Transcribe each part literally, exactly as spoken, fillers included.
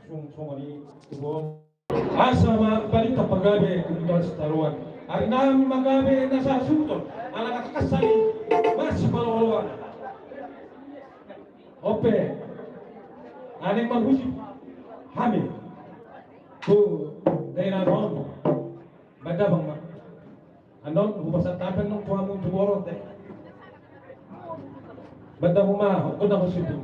Sung songon i tu bo. Asa ma balintang pagabe tu Toga Sitaruan. Ari nami ma gabe na sasuhuton ala na kakasai masipaolooloan. Ope. Aning marhusip hami tu daerah on. Bada bang ma. Annon hupasahat hape nang tu hamu tu borot e. Bada hamu ma, hukun na husitu.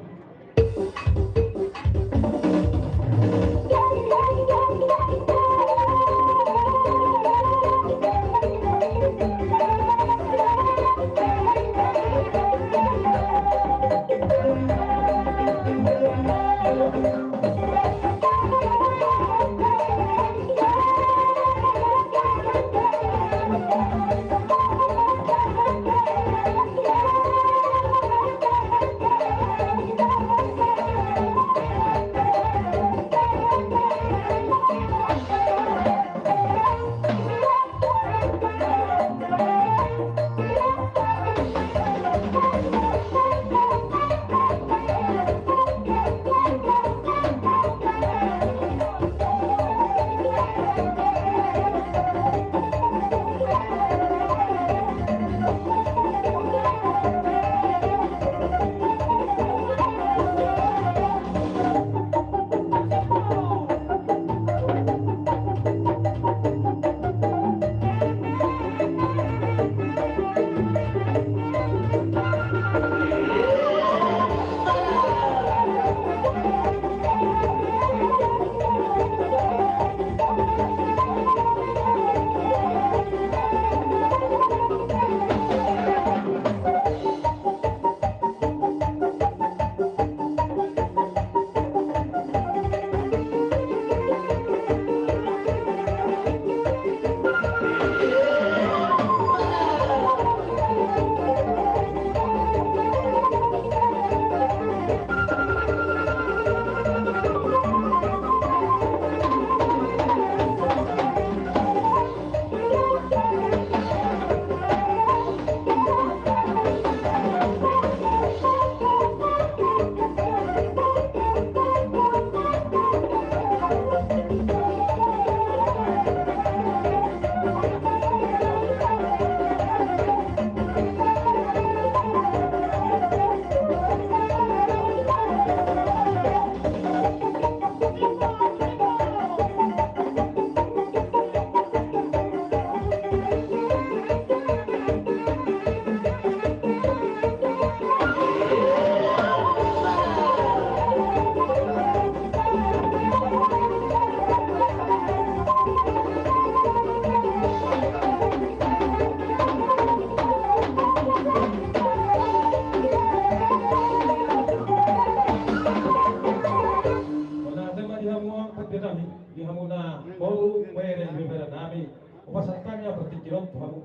Di hamu na boru, bere, bebere nami, hupasahat hami partingkian on tu hamu.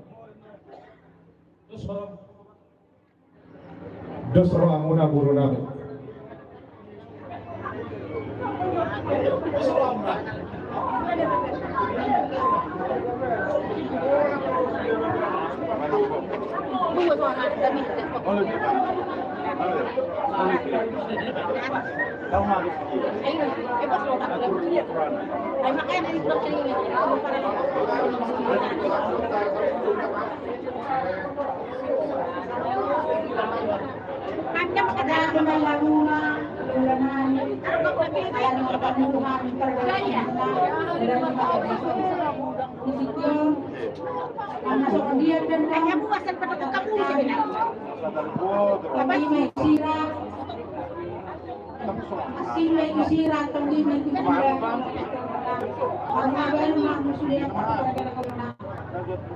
Dos roha. Dos rohamuna boru nami. Asing lai tu sira, tonggi mai tu sira. Marhaban ma musuli.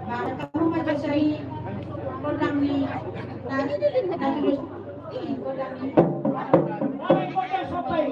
Marhaban ma jasa i. Kodang ni. Nah, nah, terus. Ih, kodang ni. Kodang sopai.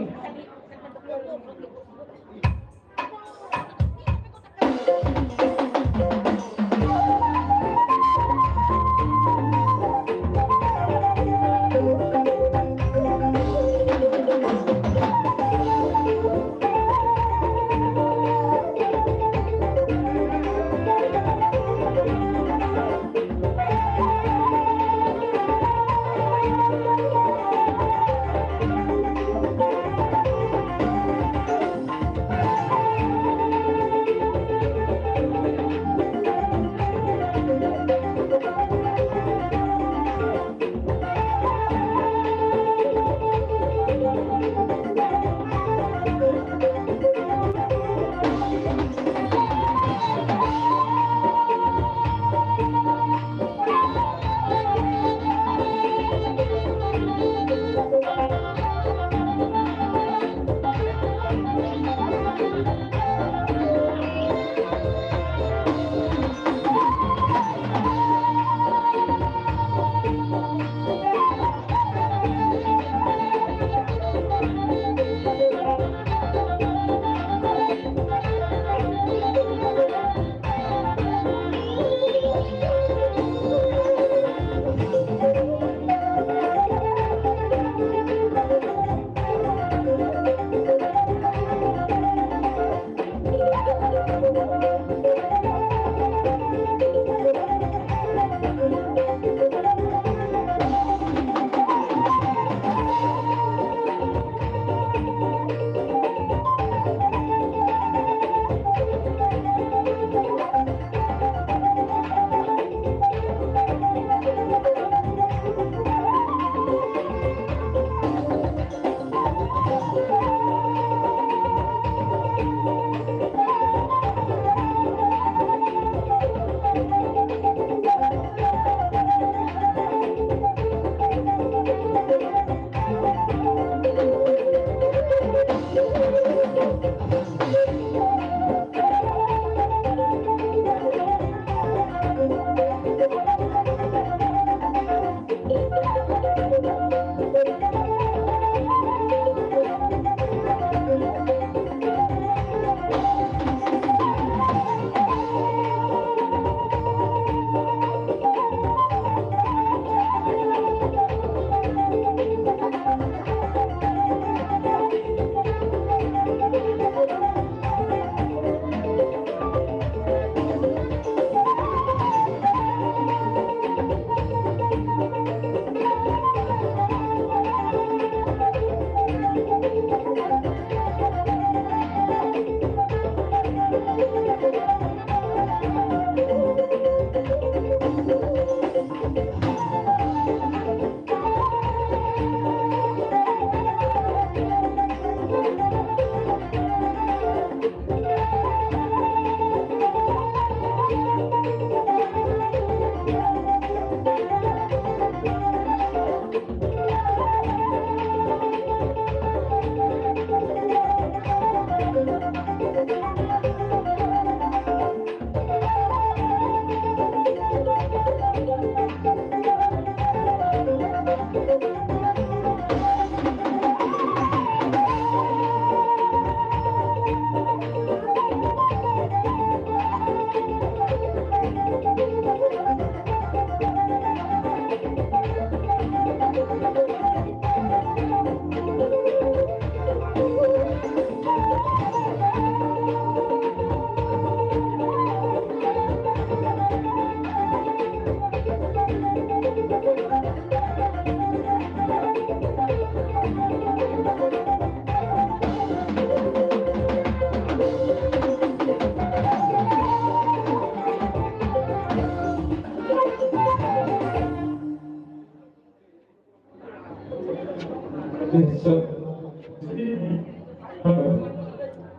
Tes.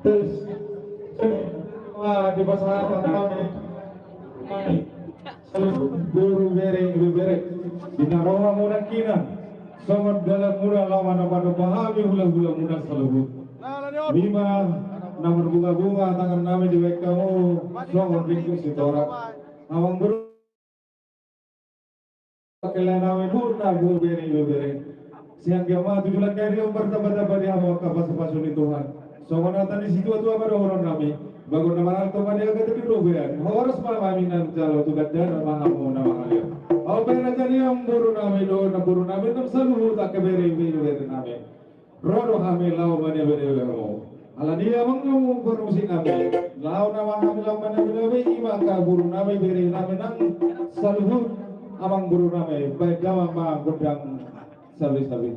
Tes. Ah, dipasahat kami. Saluhut boru, bere, ibebere. Di na ro hamu nangkinan songon dalan muna laho manopa-nopa hami hula-hula muna saluhut. Ima na marbunga-bunga tangan nami dibahen hamu songon ringkot sitorak. Amang boru, angka lae nami, boru nami, boru, bere, ibebere. Sai anggiat ma tujuh langkah ni on martamba-tamba di hamu angka pasu-pasu ni Tuhan. Songon hata ni situa-tua ma dohonon nami: Bagot na marhalto ma di angka tingki robean, horas ma hami na manjalo, tu gandana ma hamu na mangalean. Au pe raja ni amang boru nami dohot namboru nami nang saluhut angka bere, ibebere nami. Ro do hami laho manabe-nabe hamu. Alani i amang, hamu parmusik nami, laho nama hami laho manabe-nabe, ima angka boru nami, bere nami nang saluhut. Amang boru nami, bahen damang ma gondang sabe-sabe.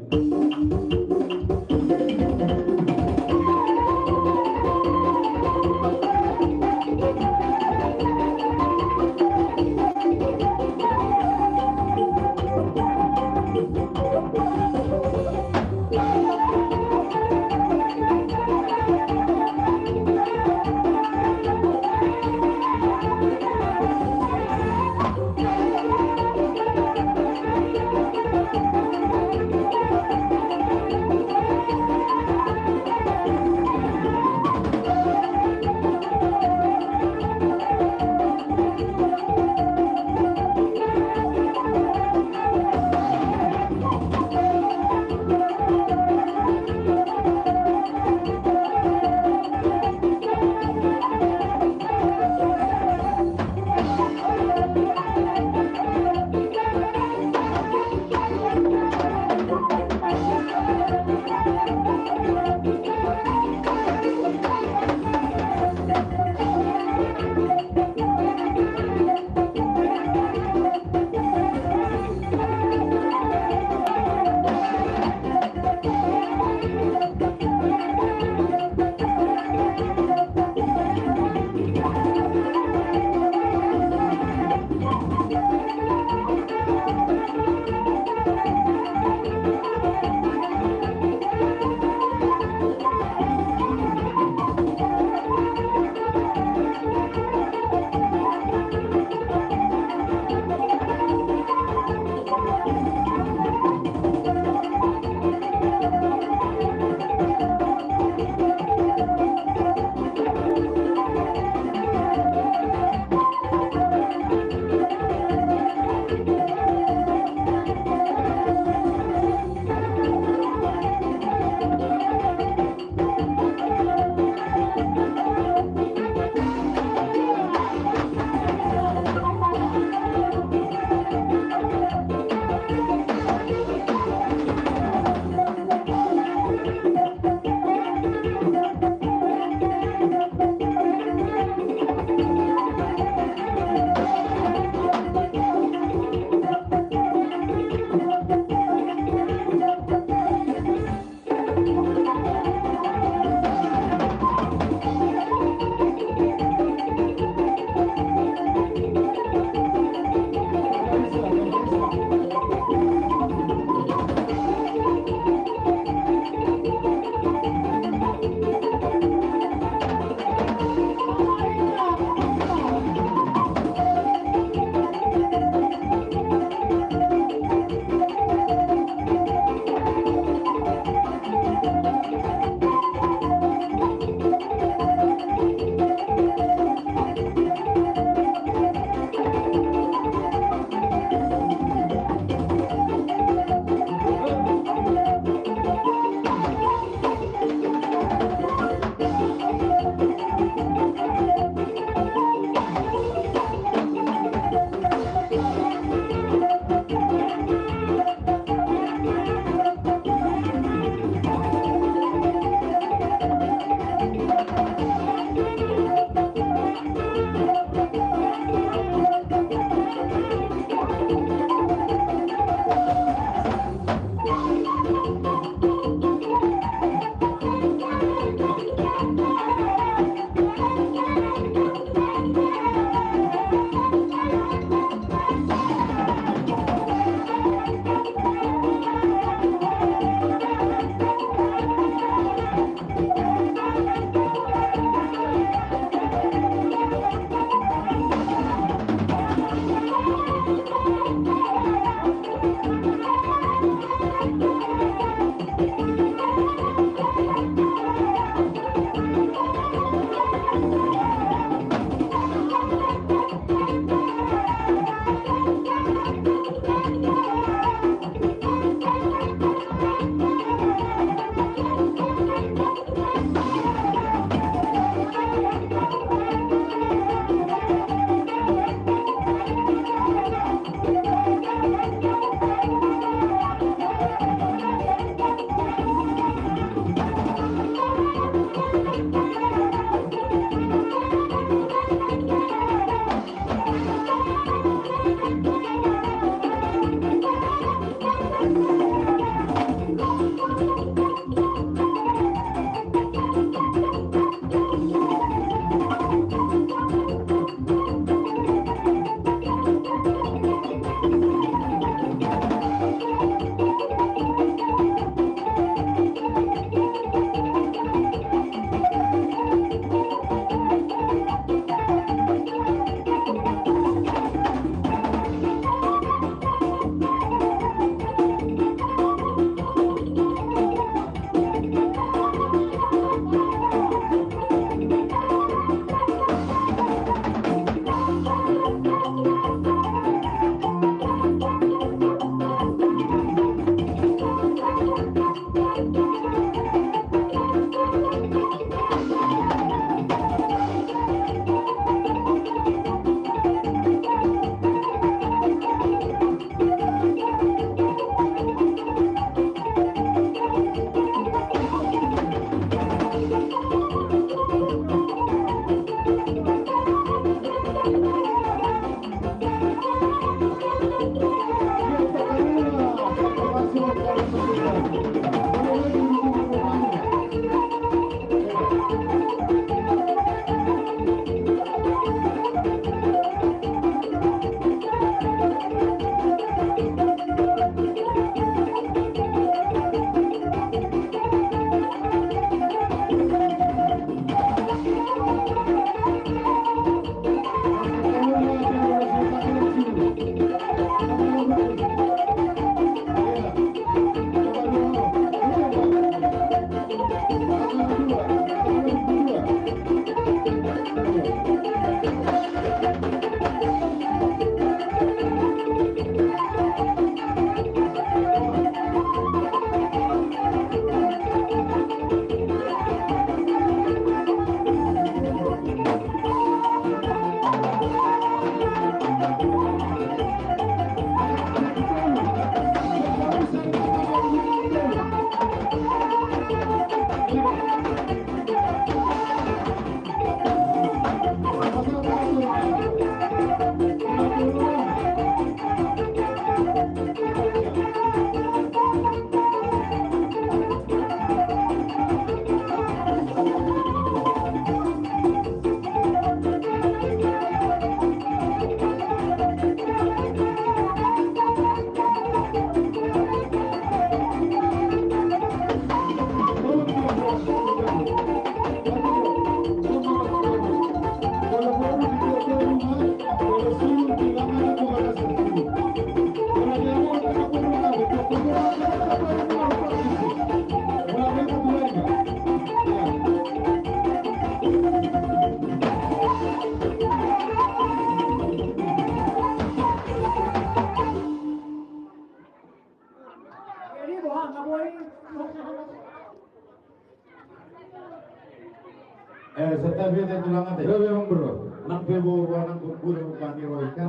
Eh, santabi ate tulang ate. Gabe amang boru. Nang pe boru, nang pe boru, bani roika.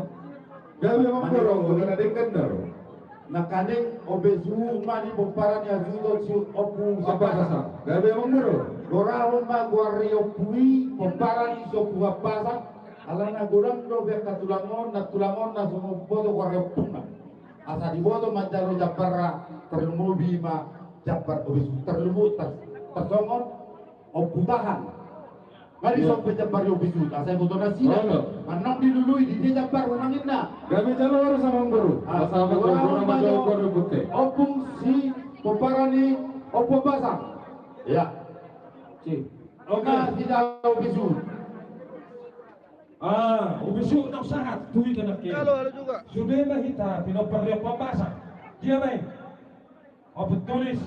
Gabe amang boru, boru na denggan do. Nangkaning obesu ma di pomparan ni hasuhuton si Ompu Siampasan. Gabe amang boru. Gorahon ma goar ni ompu i pomparan ni si Ompu Siampasan. Alana godang do be angka tulang on, na tulang on na so boto goar ni ompuna. Asa diboto manjalo jambarna, tarlumobi ma jambar obesu, tarlumobi tar-, tarsongon Ompu Tahan. Nga di son pe jambar ni obesu, asa diboto nasida. Molo. Manang dilului di dia jambar manang inna. Gabe jalo harus amang boru. Ah, asa amang boru, amang boru, boru pute. Ompu si pomparan ni Ompu Siampasan. Ya. Si. Oke. Nga di dia obesu. Ah, obesu na sahat tu hita nangkin. Halo, halo juga. Sude ma hita pinompar ni Ompu Siampasan. Dia ma i. Ompu Tulis,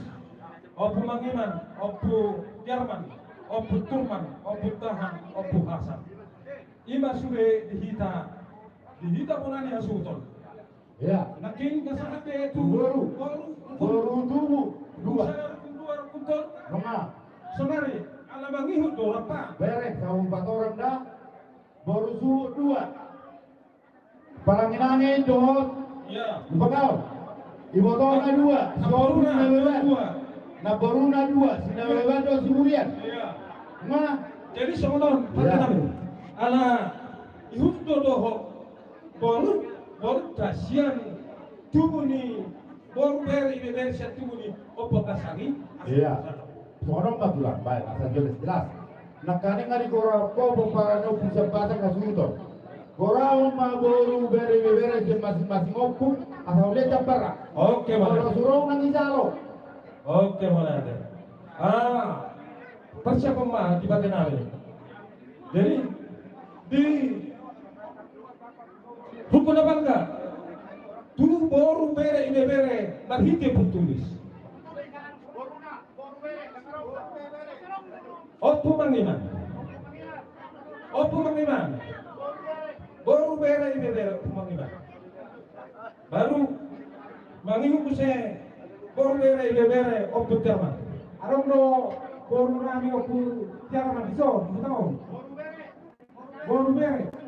Ompu Mangiman, Ompu Jerman, Ompu Turman, Ompu Tahan, Ompu Hasan. I ma sude di hita, di hita bona ni hasuhuton. Ya. Nangkin na sahat be tu boru. Boru. Boru tubu dua. Sada, rukun dua, rukun tolu. Nunga. Sonari ala mangihut do rap. Bere, saumpat orang da. Boru suhut dua. Parange-range dohot. Iya. Lupa kau. Ibotona dua. Namboruna dua. Namboruna dua. Si Nababan dohot si Burian. Iya. Nah. Jadi songon on, iya. Ala ihut do dohot boru, boru ta sian tubu ni boru bere ibebere sian tubu ni Ompu Siampasan i. Iya. Songon on ma tulang, baik, asa jelas-jelas. Nangkaning nga digorahon pomparan ni Ompu Siampasan hasuhuton. Gorahon ma boru bere ibebere sian masing-masing ompu, asa uli jambarna. Oke, mauliate. Molo surong nang ijalo. Oke, mauliate. Ah, persiapan ma di baten nami. Jadi, di Hukum na bangga. Tu boru bere ibebere marhite Ompu Tulis. Ompu Mangiman. Ompu Mangiman. Boru bere ibebere Ompu Mangiman. Baru mangihut muse boru bere ibebere Ompu Jerman. Adong do boru nami Ompu Jerman dison, dison. Boru bere.